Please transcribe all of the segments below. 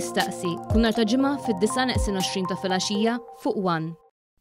Jistaqsi, kull nhar ta' Ġimgħa fid-9:20 ta' filgħaxija fuq One.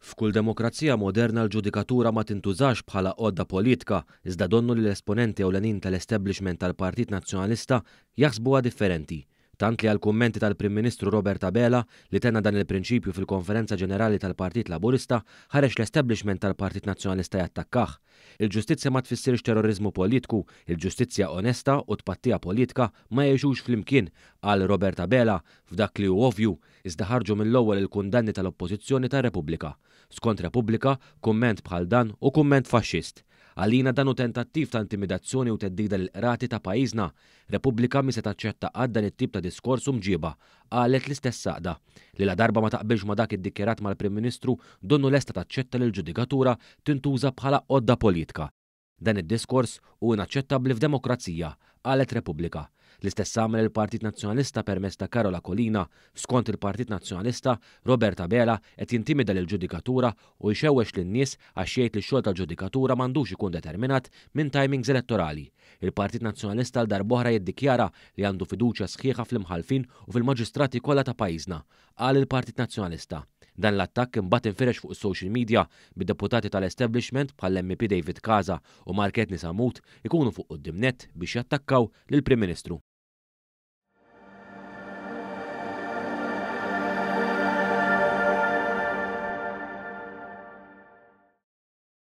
F'kull demokrazija moderna l-ġudikatura ma tintużax bħala għodda politika, iżda donnu li l-esponenti ewlenin tal-establishment tal-Partit Nazzjonalista jaħsbuha differenti. Tant li għall-kummenti tal-Prim Ministru Robert Abela li tenna dan il-prinċipju fil-Konferenza Ġenerali tal-Partit Laburista, ħareġ l-establishment tal-Partit Nazzjonalista jattakkah. Il-ġustizzja ma tfissirx terroriżmu politku, il-ġustizzja onesta u tpattija politika ma jgħixux flimkien, qal Robert Abela f'dak li hu ovvju, iżda ħarġu mill-ewwel il-kundanni tal-Oppożizzjoni ta' Repubblika. Skont Repubblika, kumment bħal dan hu kumment faxxist. Għalina dan hu tentattiv ta' intimidazzjoni u theddida lill-qrati ta' pajjiżna. Repubblika mhi se taċċetta qatt dan it-tip ta' diskors u mġieba, qalet l-istess għaqda, li ladarba ma taqbilx ma' dak iddikjarat mal-Prim Ministru donnu lesta taċċetta li l-ġudikatura tintuża bħala għodda politka. Dan id-diskors hu inaċċettabbli f'demokrazija, qalet Repubblika. L-istess għamel il-Partit Nazzjonalista permezz ta' Karol Aquilina. Skont il-Partit Nazzjonalista, Robert Abela qed jintimida lill-ġudikatura u jxewwex lin-nies għax jgħid li x-xogħol tal-ġudikatura m'għandux ikun determinat minn timings elettorali. Il-Partit Nazzjonalista għal darb'oħra jiddikjara li għandu fiduċja sħiħa fl-imħallfin u fil-maġistrati kollha ta' pajjiżna, qal il-Partit Nazzjonalista. Dan l-attakk imbagħad infirex fuq is-social media, bid-deputati tal-establishment bħall-MEP David Casa u Mark Anthony Sammut ikunu fuq quddiem nett biex jattakkaw lill-Prim Ministru.